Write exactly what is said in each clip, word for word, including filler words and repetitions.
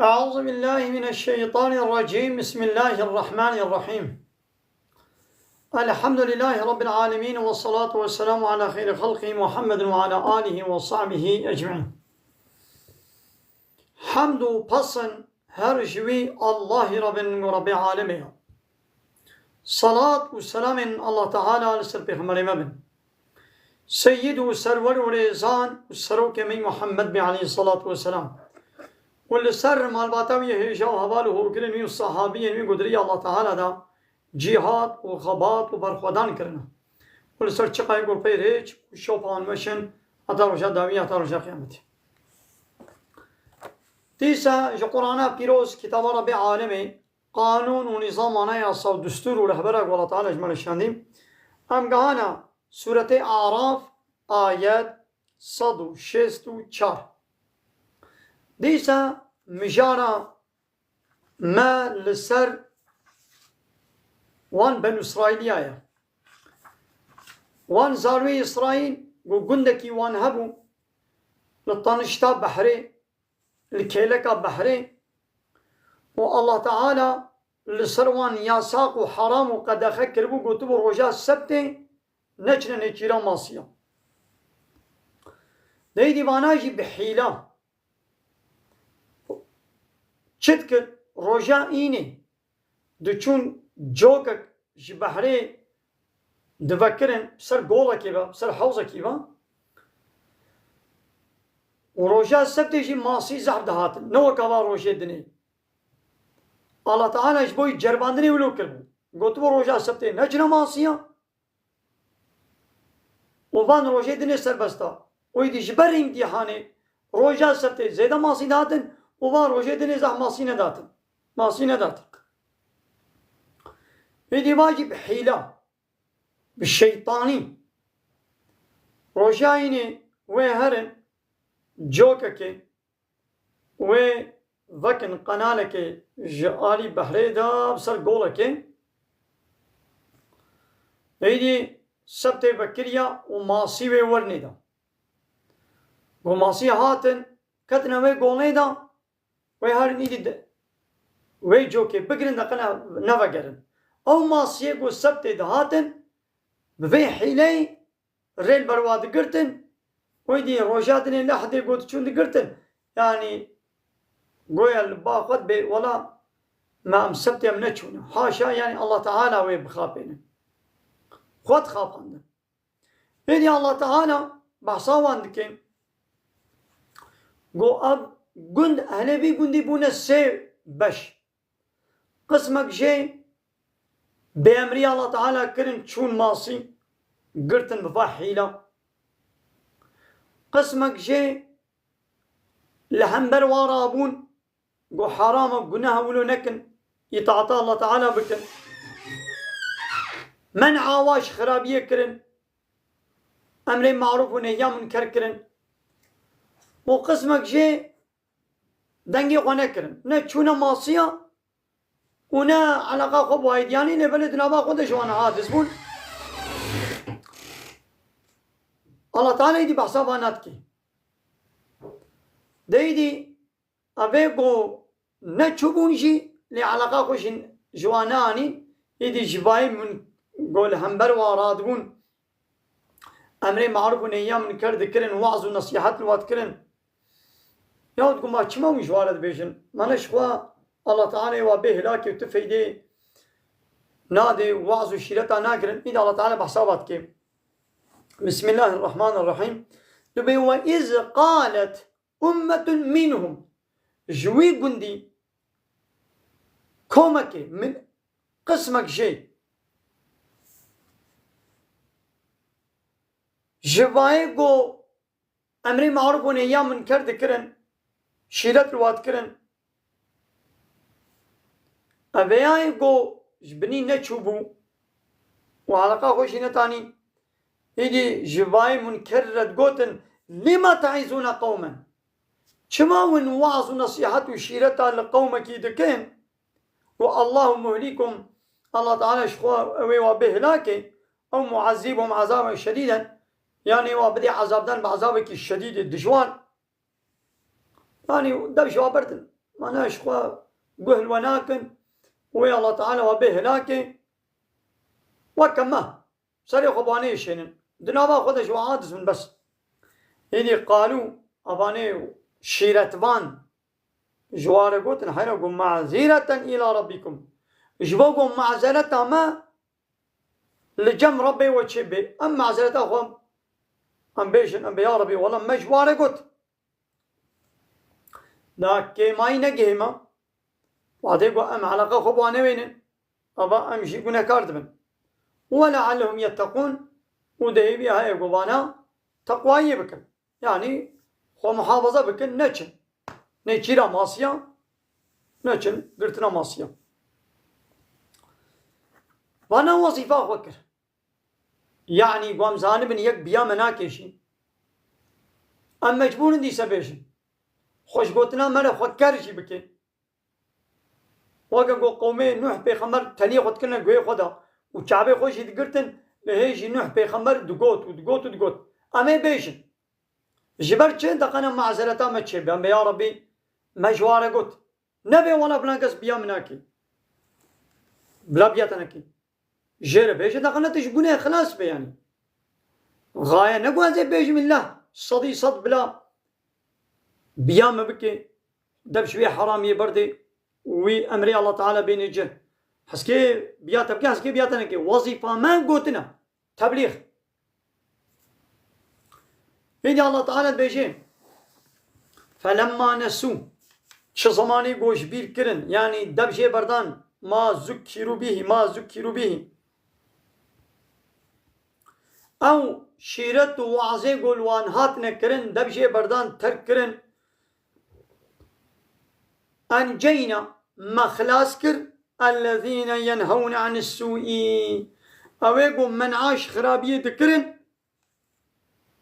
أعوذ بالله من الشيطان الرجيم. بسم الله الرحمن الرحيم. الحمد لله رب العالمين، والصلاة والسلام على خير خلقه محمد وعلى آله وصحبه أجمعين. Hemd û pesn her ji wî Allahî re bin, Rebbê alemê ye. Salat û selamên Allah Teala li ser Pêxemberê me bin. Seyyid û serwer û rêzan û serokê me Muhammed be aleyhissalatu vesselam. Û li ser malbata wî hêja û heval û hogirên wî û sahabiyên wî ku di rêya Allah Teala de cîhad û xebat û berxwedan kirine. Û li ser çiqayê ku pey rêç û şopan meşin heta roja dawî, heta roja qiyametê. Dîsa ji Qur'ana pîroz, kitaba Rebbê alemê, qanûn û nîzam, anayasa û destûr û rehbera ku Allah Teala ji me re şandî, em gehana Sûretê Araf, ayet sed û şêst û çar. Dîsa mijara me li ser wan Benû Îsraîliya ye. Wan zarwê Îsraîl ku gundekî wan hebû li tanişta behrê, li kêleka behrê û Allah Teala li ser wan yasaq û heram û qedexe kiribû, gotibû roja sebtê neçine nêçîra masiya. Neydi vana jî bi hîla. Çi dikir? Roja înê diçûn cokek ji behrê divekirin, ser golekê ve, ser hewzekî ve. Û roja sebtê jî masî zehf dihatin. Ne wek ava rojê dinê. Allah Teala ji bo ceribandinê wilo kiribû. Gotibû roja sebtê neçine masiya. Û van rojê dinê serbest da. Û îdî ji ber îmtîhanê roja sebtê zêde masî dihatin û van rojê dinê zehf masî nedatin. Masî nedatin. Îdî va jî bi hîla, bi şeytanî. Roja înê wê herin cokekê, wê vekin qenalekê ji alî behrê de bi ser golekê. Êdî sebtê vekiriya û masî wê wernê de. Ku masî hatin, ketine wê golê de, wê herin îdî de, wê cokê bigirin de qene nevegerin. Ew masiyê ku sebtê dihatin, bi vê hîleyê rê li ber wa digirtin, wê dî roja dinê lehdê got çûn digirtin. Yanî goya li ba xwe dibê, wela me em sebtê em neçûne. Haşa, yanî Allah Teala wê bixapêne. Xwe dixapandin. Êdî Allah Teala behsa wan dike. Go ev gund, ehlê vî gundî bûne sê beş. Qismek jê bêemrî Allah Teala kirin, çûn masî, girtin bi va hîla. Qismek jê li hember wa rabûn, got, "Haram e, guneh e, wilo nekin, îtaata Allah Teala bikin." Men'a wa ji xirabiyê kirin, emrê marûf û nehya munker kirin. Û qismek jê dengê xwe nekirin. Ne çûne masiya û ne eleqa xwe bi wayê diyanî, lê belê di nava xwe de ji wan aciz bûn. Allah Teala êdî behsa van nadike. De êdî evê ku neçûbûn jî, lê eleqa xwe jî ji wan neanî, êdî ji vayê min ku li hember wan radibûn, emrê marûf û nehya munker dikirin, we'z û nesîhet li wa dikirin. Ya digo, ma çima hûn ji wa re dibêjin? Ma ne ji xwe Allah Teala wa bê hilakê û tu feydê nadê, we'z û şîreta nakirin. Îdî Allah Teala behsa va dike. Bismillahirrahmanirrahîm. Dibê, "Ve iz qalet ummetun minhum." Ji wî gundî komekê min, qismek jê ji vayê ku emrê marûf û nehya munker dikirin, şîret li wa dikirin. Eveyayê ku ji binî neçûbû û eleqa xwe jî netanî, êdî ji vayê munker re digotin, "Lima te'izûne qewmen?" Çima hûn we'z û nesîhet û şîreta li qewmekî dikin? Û Allahu muhlîkum, Allah Teala ji xwe wê wa bê hilakê, ew mu'ezzîbuhum azaben şedîden, yanî wa bidê ezabdan bi ezabekî şedîdê dijwar. Yanî dev ji wa berdin. mana ji xwe guh li we nakin, wê Allah Teala we bê hilakê. Weke me, serê xwe banê şênin. Di nava xwe de ji we aciz bin bes. Hînî qalû, evanê şîretvan ji wa re gotin, heyra got, "Ma'zireten ila rabbikum." Ji bo got, "Mazereta me li cem Rebbê we çê bê." Em mazereta xwe em bêjin, em bê, "Ya Rebbî, wela me ji wa re got." Da kêmayî negihê me. Wadê got, em eleqa xwe bi wan newênin. Ava em jî gunehkar dibin. "Ve leallehum yettekûn." Û dehêvî heye got vana teqwayiyê bikin. Yanî xwe muhafaza bikin, neçin nêçîra masiya, neçin girtina masiya. Vana wezîfa xwe kir. Yanî got, em zanibin yek biya me nakêşî. Em mecbûr in dîse bêjin. Xwe ji gotina me re xwe ker jî bikin. Weke ku qewmê Nuh pêxember tenê xwe dikirine guhê xwe de û çavê xwe jî digirtin, lê hê jî Nuh pêxember digot û digot û digot, "Em ê bêjin." Ji ber çi? Deqene mazereta me çêbe. Em bê, "Ya Rebbî, me ji wa re got. Nebe wela filan kes biya min nakê. Bila biya te nekê." Jê re bêje, deqene tu ji gunê xilas be yanî. Gaye ne ku ez ê bêjim, îlla sedî sed bila biya me bike, dev ji wê heramiyê berdê û wî emrê Allah Teala bêne cih. Heskê biya te bike, heskê biya te neke. Wezîfa me gotin e. Teblîx. Hêdî Allah Teala dibêje, "Felemma nesû." Çi zemanî ku ji bîr kirin, yanî dev jê berdan, "ma zukkîrû bihî, ma zukkîrû bihî." Ew şîret û wazê ku li wan hatine kirin, dev jê berdan, terk kirin. Enceyna, me xilas kir, ellezîne yenhewne anis sûî. Ew ê ku men'a ji xirabiyê dikirin,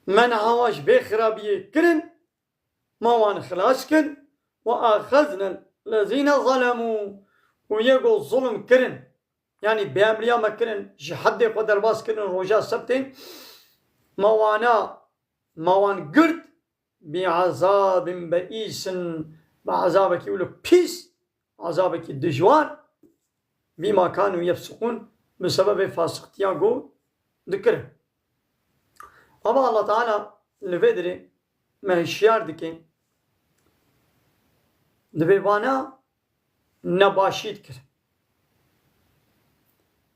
men'a wan ji vê xirabiyê kirin, me wan xilas kir. Ve axezne lezîne zalemû, û yê ku zulm kirin, yanî bêemriya me kirin, ji heddê xwe derbas kirin roja sebtê, me wana, me wan girt, bi azabin beîsin, bi azabekî wilo pîs, azabekî dijwar, bîma kanû yefsiqûn, bi sebebê fasiqtiya ku dikirin. Ama Allah Teala li vê dirê me hişyar dike, dibê vana nebaşî dikir.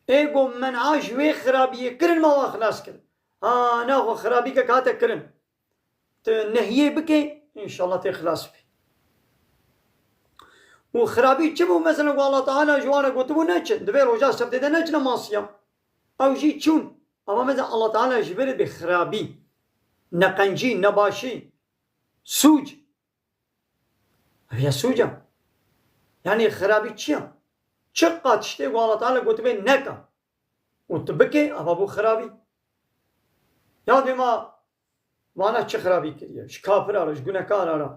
Ê ku men'a ji wê xirabiyê kirin, me wan xilas kirin. Ha, naxwe xirabîkek hate kirin. Tu nehiyê bike, înşallah tê xilas bî. Û xirabî çi bû? Mesela ku Allah Teala ji wan re gotibû neçin, di vê roja sebtê de neçine masiya. Ew jî çûn. Ama mesela Allah Teala ji vê re dibê xirabî, neqencî, nebaşî, sûc. Ev ya sûc e. Yanî xirabî çi ye? Çiqa tiştê ku Allah Teala gotibê neke û tu bikê, eva bû xirabî. Ya dê ma vana çi xirabî kiriye? Ji kafira re, ji gunekara re.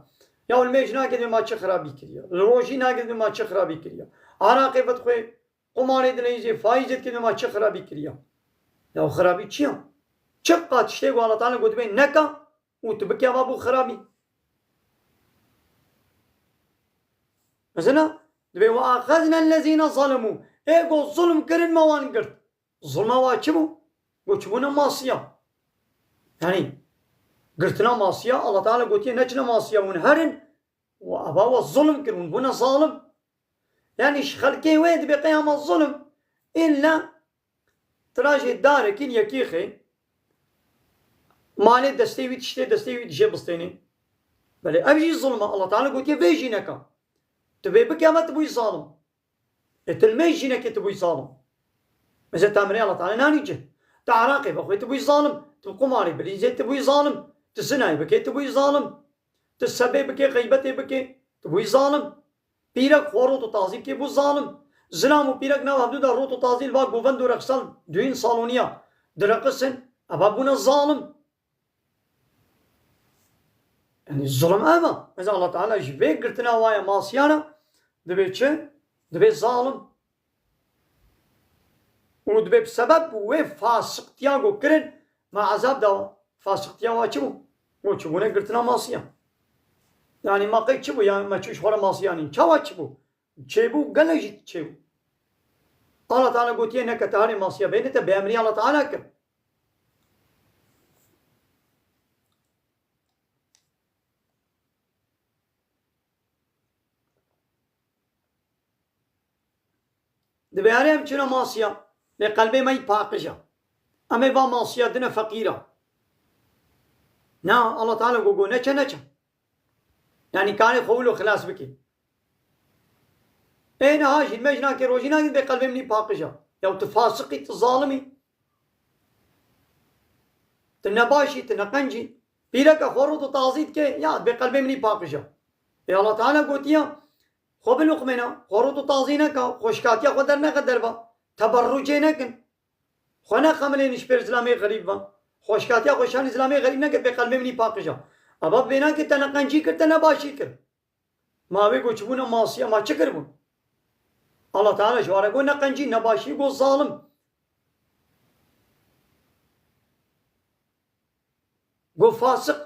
Ya li mêj nake dê ma çi xirabî kiriye? Li rojî nake dê ma çi xirabî kiriye? Araqê vedixwe, qumarê dileyîzê, faîzê dike dê ma çi xirabî kiriye? Ya xirabî çi ye? Çiqa tiştê ku Allah Teala gotibê neke û tu bikê, eva bû xirabî. Mesela, dibê, "Ve axezne lezîne zalemû." Ê ku zulm kirin, me wan girt. Zulma wa çi bû? Ku çi bûne masiya. Yanî, girtina masiya, Allah Teala gotiye, "Neçine masiya, hûn herin." Û eva we zulm kir, hûn bûne zalim. Yanî, ji xelkê wê dibê qeyama zulm. Îlla Tirajê darekî li yekî xê, malê destê wî, tiştê destê wî dijê bistênê. Belê ev jî zulm e. Allah Teala gotiye vê jî neka. Tu vê bike, eva tu bûyî zalim. Ê tu li mêj jî nekê, tu bûyî zalim. Mesela tu emrê Allah Teala nanî cih. Tu eraqê vexwê, tu bûyî zalim. Tu qumarê bilîzê, tu bûyî zalim. Tu zinayê bikê, tu bûyî zalim. Tu sebê bikê, xeybetê bikê, tu bûyî zalim. Pîrek xwe rot û tazî bikê, bû zalim. Zilam û pîrek nav hevdû de rot û tazî li va govend û rexsal duyîn saloniya direqisin, eva bûne zalim. Yanî zulm ev e. Mesela Allah Teala ji vê girtina wa ye masiya re dibê çi? Dibê zalim. Û dibê bi sebeb wê fasiqtiya ku kirin, me ezab dawa. Fasiqtiya wa çi bû? Û çi bûne girtina masiya. Yanî ma qey çi bû? Yanî me çû ji xwe re masiya nîn. Çawa çi bû? Çêbû, gelek jî çêbû. Allah Teala gotiye neke te harê masiya bêne te bêemrî Allah Teala kir. Divê herê em çûne masiya. Lê qelbê me yî paqij e. Em ê va masiya dine feqîra. Na, Allah Teala go, go neçe, neçe. Yanî karê xwe wilo xilas bike. Ê niha jî me jî nake rojî nake bê qelbê min î paqij e. Ya tu fasiqî, tu zalimî. Tu nebaşî, tu neqencî. Pîreke xwe rût û tazî dike, ya bê qelbê min î paqij e. Ê Allah Teala gotiya, xwe biluqmêne, xwe rût û tazî neke, xweşkatiya xwe dernexe derva, teberrucê nekin. Xwe nexemilên ji pêr zilamê xerîb ve. Xweşkatiya xwe şanî zilamê xerîb neke, bê qelbê min î paqij e. Eva bê nake te neqencî kir, te nebaşî kir. Ma wê go çûbûne masiya, ma çi kiribûn? Allah Teala ji ware go neqencî, nebaşî, go zalim. Go fasiq.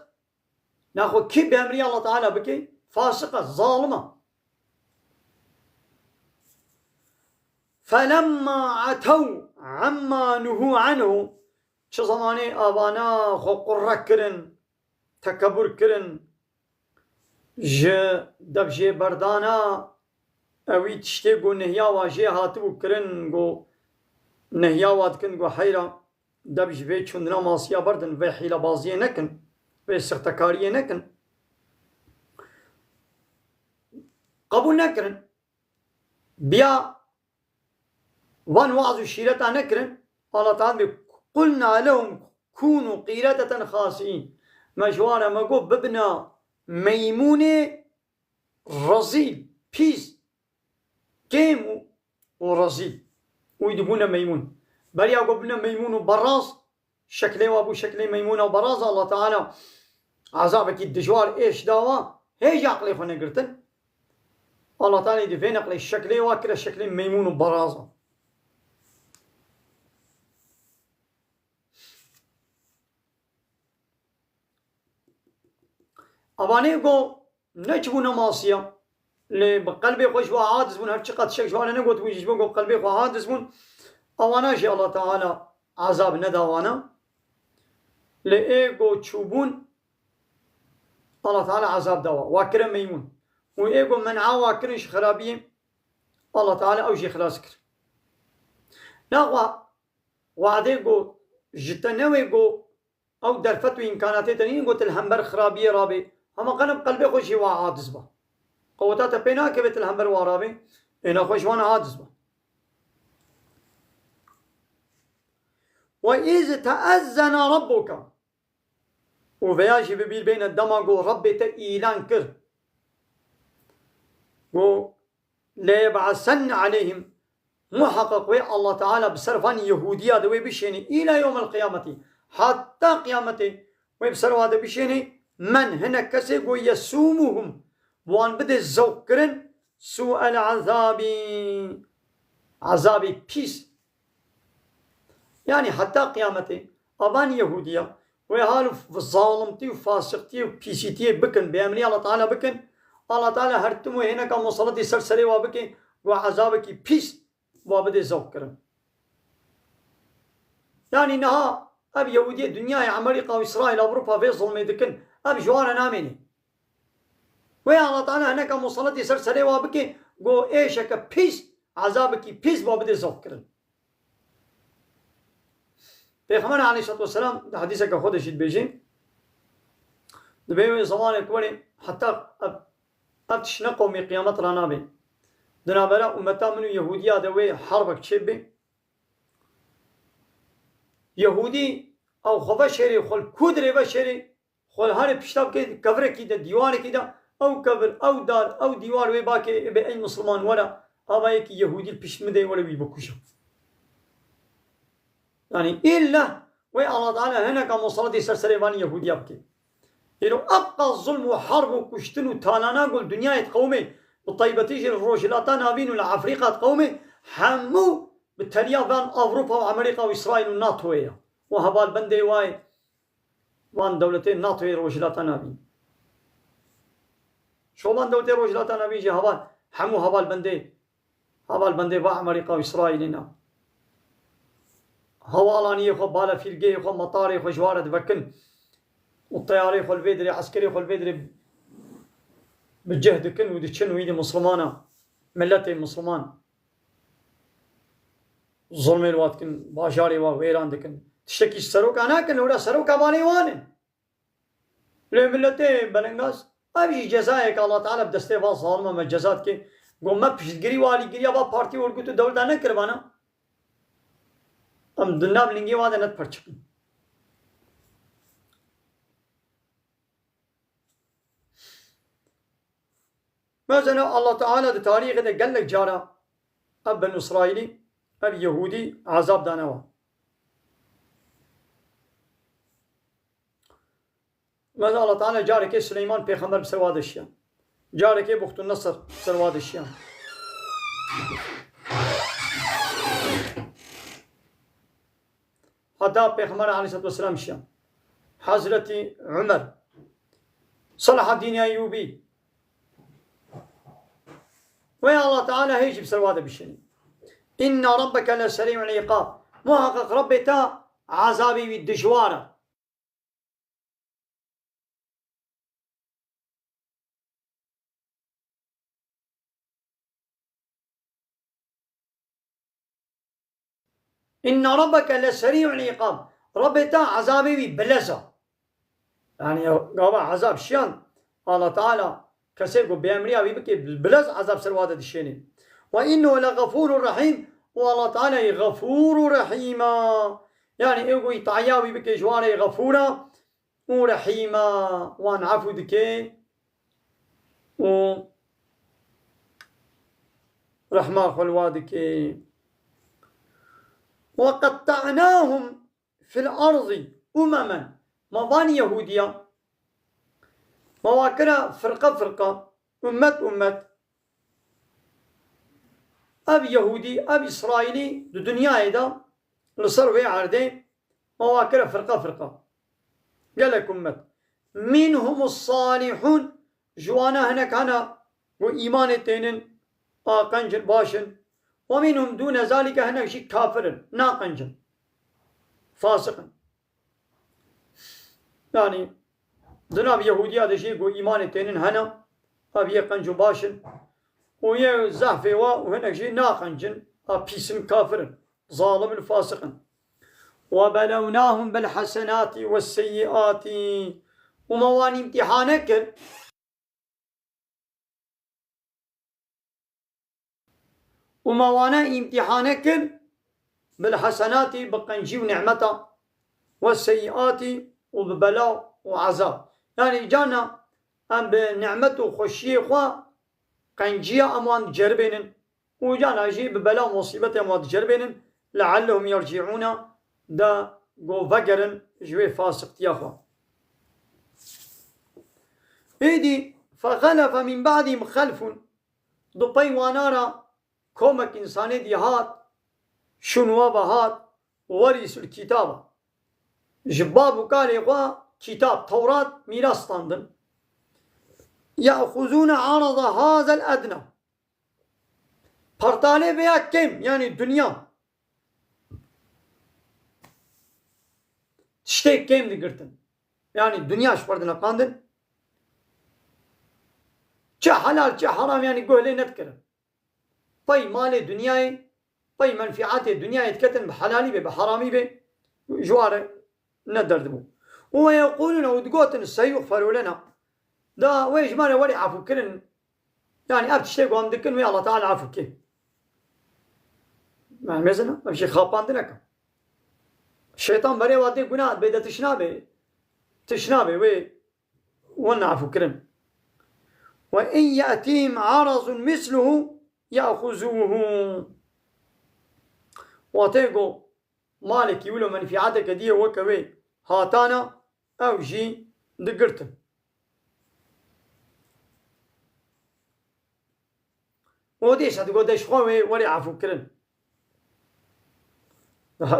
Naxwe kî bêemrî Allah Teala bike, fasiq e, zalim e. Felemma etew emma nuhû anhu. Çi zemanê avana xwe qurre kirin, tekebur kirin, ji devjêberdana ewî tiştê ku nehiya wa jê hatibû kirin, ku nehiya wa dikin, ku heyra dev ji vê çûndina masiya berdin, vê hîlebaziyê nekin, vê sixtekariyê nekin. Qebûl nekirin. Biya van waz û şîreta nekirin. Allah Teala dê, "Qulna lehum kûnû qîredeten xasîîn." Me ji wan re me got, "Bibina meymûnê rezîl, pîs, kêm û, û rezîl." Wî dibûne meymûn. Beriya got bibine meymûn û beraz, şeklê wa bû şeklê meymûna û beraz, Allah Teala ezabekî dijwar êş dawa, hêj aqlê xwe negirtin. Allah Teala dî vê neqlê şeklê wa kire şeklê meymûn û beraza. Avanê go neçibûne masiya, lê bi qelbê xwe ji we aciz bûn, her çiqas şek ji wan re negotibûn, ji bo ku qelbê xwe aciz bûn, awana jî Allah Teala azab neda wana. Lê ê ku çûbûn, Allah Teala azab da wa, wa kire meymûn. Û ê ku men'a wa kirin ji xirabiyê, Allah Teala ew jî xilas kir. Naxwe wadê ku ji te newê ku ew derfet û îmkanatê te nînin ku tu li hember xirabiyê rabê. Hema qenim qelbê xwe jî wa aciz ba. Qeweta te pê nakeve tu li hember wa rabê. Êna xwe ji wan aciz ba. Ve iz teezzena rabbuke. Û veya jî bi bîr bêne dema ku Rabbê te îlan kir. Ku leyeb'asenne aleyhim, muheqeq wê Allah Teala bi ser van Yehûdiya de wê bişênê îla yewmel qiyameti, heta qiyametê wê bi ser wa de bişênê, men, hinek kesê ku yesûmuhum, bi wan bidê zewq kirin, sû'el ezabî, ezabê pîs. Yanî heta qiyametê, avan Yehûdiya, wê hal û f-, zalimtî û fasiqtî û pîsîtiyê bikin, bêemrî Allah Teala bikin, Allah Teala her tim wê hêneka museletî ser serê wa bike, ku ezabekî pîs wa bidê zewq kirin. Yanî niha ev Yehûdiyê dinyayê, Amerîka û Îsraîl, Ewropa vê zilmê dikin, ev ji wan re namêne. Wê Allah Teala hineka museletî ser serê wa bike, ku êşeke pîs, ezabekî pîs wa bidê zewq kirin. Pêxember aleyhisselatu vesselam di hedîseke xwe de jî dibêje, dibê wê zemanê ku were heta ev, ev tişt neqewimê qiyamet ranabê. Di navbera ummeta min û Yehûdiya de wê herbek çêbê. Yehûdî ew xwe veşêrê, xwe li kûdirê veşêrê, xwe li herê pişta bike, kevirekî de, dîwarekî de, ew kevir, ew dar, ew dîwar wê bakê, ê bê ey misilman were, ava yekî Yehûdî li pişt min de were wî bikuje. Yanî îlle wê Allah Teala hineka museletî ser serê van Yehûdiya bike. Îro eqqa zulm û herb û kuştin û talana ku li dinyayê diqewimê, bi taybetî jî li Rojhilata Navîn û li Efrîqa diqewimê, hemû bi teliya van Ewropa û Amerîka û Îsraîl û NATOyê ye. Û hevalbendê wayê van dewletê NATOyê Rojhilata Navîn. Çoban dewletê Rojhilata Navîn jî heval, hemû hevalbendê, hevalbendê va Emerîka û Îsraîlê ne. Hevalaniyê xwe, balefîrgehê xwe, metarê xwe ji wa re divekin û teyarê xwe li vê dirê, eskerê xwe li vê dirê bi cih dikin û diçin û îdî Mislimana, miletê Misliman zulmê li wa dikin, bajarê wa wêran dikin. Tiştekî ji seroka nakin, lewra seroka malê wan in. Lê miletê belengaz, ev jî cezayek Allah Teala bi destê van zalima me ceza dike. Got me piştgirî û alîgiriya va partî û örgût û dewleta nekiribana. Em di nav lingê wan de ne diperçiqin. Mesela Allah Teala di tarîxê de gelek cara ev Benû Îsraîlî, ev Yehûdî ezab dane wan. Mesela Allah Teala carekê Sileyman Pêxember bi ser wa de şiya. Carekê Buxtun Nesir bi ser wa de şiya. Heta Pêxember aleyhissalatu vesselam şiya. Hazretî Umer. Selahaddîn Eyyûbî. Wê Allah Teala hê jî bi ser wa de bişêne. Inna rabbeke le serî'ul îqab. Muhaqqeq Rabbê te ezabê wî dijwar e. Inna rabbeke le serî'ul îqab. Rabbê te ezabê wî bilez e. Yani gava ezab şiyan, Allah Teala kesê ku bêemriya wî bike, bilez ezab ser wa de dişêne. Ve innehu le gafûrur rahîm. Û Allah Teala yê gafûr û rahîm e. Yani ê ku îtaya wî bike ji wan re yê gafûr e û rahîm e. Wan efû dike û rehma xwe li wa dike. Ve qetta'nahum fil ardî umemen. Ma van Yehûdiya, ma wa kira firqe firqe, ummet ummet. Ev Yehûdî, ev Îsraîlî di dinyayê de li ser wê erdê ma wa kire firqa firqa. Gelek ummet. Minhumus salihun, ji wana hinek hene ku îmanê tênin, a qenc in, baş in. Ve minhum dûne zalike, hinek jî kafir in, naqenc in. Fasiq in. Yani, di nav Yehûdiya de jî ku îmanê tênin hene, ev yê qenc û baş in. Û yê zehfê wa û hinek jî naqenc in, a pîs in, kafir in. Zalim û fasiq in. Ve belewnahum bil hesenati ve seyyiati. Û me wan îmtîhane kir. Û me wane îmtîhane kir bil hesenati, bi qencî û nimeta, ve seyyiati, û bi bela û ezab. Yani cana em bi nimet û xweşiyê xwe qenciya em wan diceribênin. Û cana jî bi bela û musîbetê em wan diceribênin, leallehum yerciûne, de go vegerin ji wê fasiqtiya xwe. Êdî, fexelefe min ba'dihim xelfun, di pey wana re komek însanê dî hat, şûn we ve hat, werîsul kitaba. Ji bab û kalê xwe kitab, Tewrat, mîras standin. Ya'xuzûne arada hazel edna. Pertalê vêya kêm, yani dinya. Tiştê kêm digirtin. Yani dinya ji xwe dine qandin. Çi helal, çi heram, yani guh lê nedikirin. Pey malê dinyayê, pey menfiatê dinyayê diketin, bi helalî be, bi heramî be, ji wan re ne derdibû. Û ve yeqûlûne, û digotin, seyuxferû lena. Da wê ji me re werê efûkirin. Yani ev tiştê ku em dikin wê Allah Teala efû ke. Yani mesela ev jî xapandineke. Şeytan berê wa tê guna bê de tişna bê. Tişna bê wê wan efûkirin. Ve in ye'tîhim arazun misluhu ya'xuzûhu. Watê ku malekî wilo menfiateke dî ye weke wê hatana, ew jî digirtin. Û dîsa digot de ji xwe wê werê efûkirin.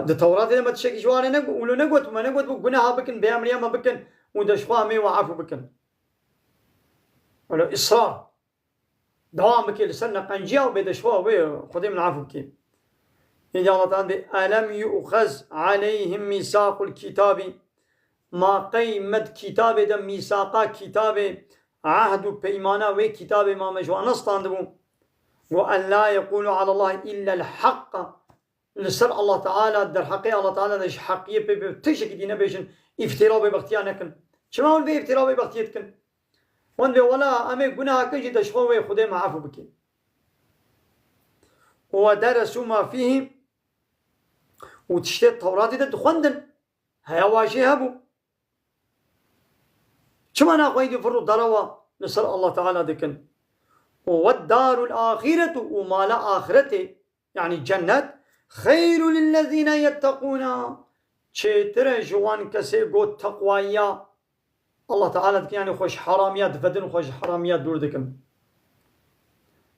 Di Tewratê de me tiştekî ji wan re ne, wilo negot, me negot bû guneha bikin, bêemriya me bikin û de ji xwe em ê we efû bikin. Welo israr. Dewam bike li ser neqenciya û bêdeşwa wê, Xwedê min afû bike. Êdî Allah Teala bê, "Elem yu'xez aleyhim mîsaqul kitabî." Ma qey me di kitabê de mîsaqa kitabê, ehd û peymana wê kitabê ma me ji wan nestandibû. Got, "En la yeqûlu alallahi illel haqqa." Li ser Allah Teala, derheqê Allah Teala de ji heqiyê pê bê, tiştekî dî nebêjin, îftira bêbextiya nekin. Çima hûn vê îftira bêbextiyê dikin? Hûn bê wela em ê gunaha kin jî de ji xwe wê Xwedê me efû bike. Û we deresû ma fîhî, û tiştê Tewratê de dixwendin. Heya wa jê hebû. Çima naxwe êdî vir û derewa li ser Allah Teala dikin? Û weddarul axiretu, û mala axiretê, yanî cennet, xeyrû lillezîne yetteqûne, çêtir e ji wan kesê got teqwayiya Allah Teala dikin, yanî xwe ji heramiya divedin, xwe ji heramiya dûr dikin.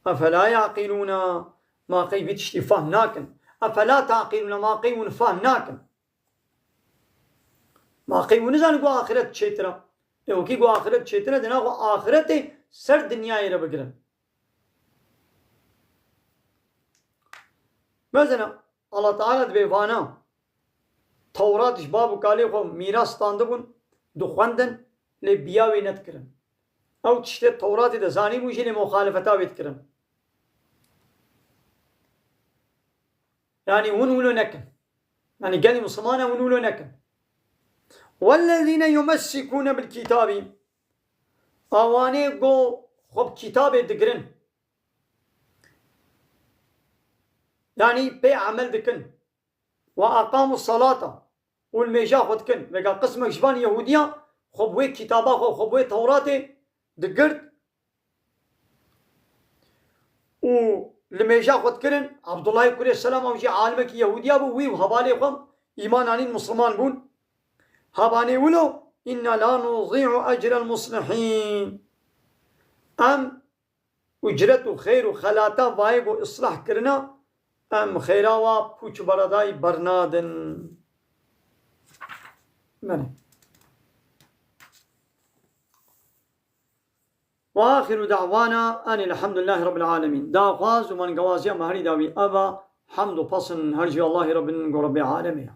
Efela yaqilûne, ma qey vî tiştî fehm nakin? Efela taqilûne, ma qey hûn fehm nakin? Ma qey hûn nizanin ku axiret çêtir e? Ê, wekî ku axiret çêtir e, dê naxwe axiretê ser dinyayê re bigirin. Mesela, Allah Teala dibê vana, Tewrat ji bav û kalê xwe mîras standibûn, dixwendin, lê biya wê nedikirin. Ew tiştê Tewratê de zanîbûn jî lê muxalefeta wê dikirin. Yanî hûn wilo nekin. Yanî gelî Mislimana hûn wilo nekin. Wellezîne yumessikûne bil kitâbî. Awanê go xwe bi kitabê digirin. Yanî pê emel dikin. Ve aqamu salata. Û li mêja xwe dikin. Vega qismek ji van Yehûdiya xwe bi wê kitaba xwe, xwe bi wê Tewratê digirt. Û li mêja xwe dikirin. Abdullahê kurê Selam, ew jî alimekî Yehûdiya bû, wî û hevalê xwe îman anîn, Misliman bûn. Hevanê wilo, inna la nudî'u ecrel muslihîn. Em ucret û xeyr û xelata vayê ku islah kirina, em xeyra wa pûç beredayî bernadin. Belê. Ve axiru da'wana enil hamdulillahî rabbil alemin. Daxwaz û mangewaziya me herî dawî ev e, hamd û pesn her jî Allahî Rabbin ku Rabbê alemê ye.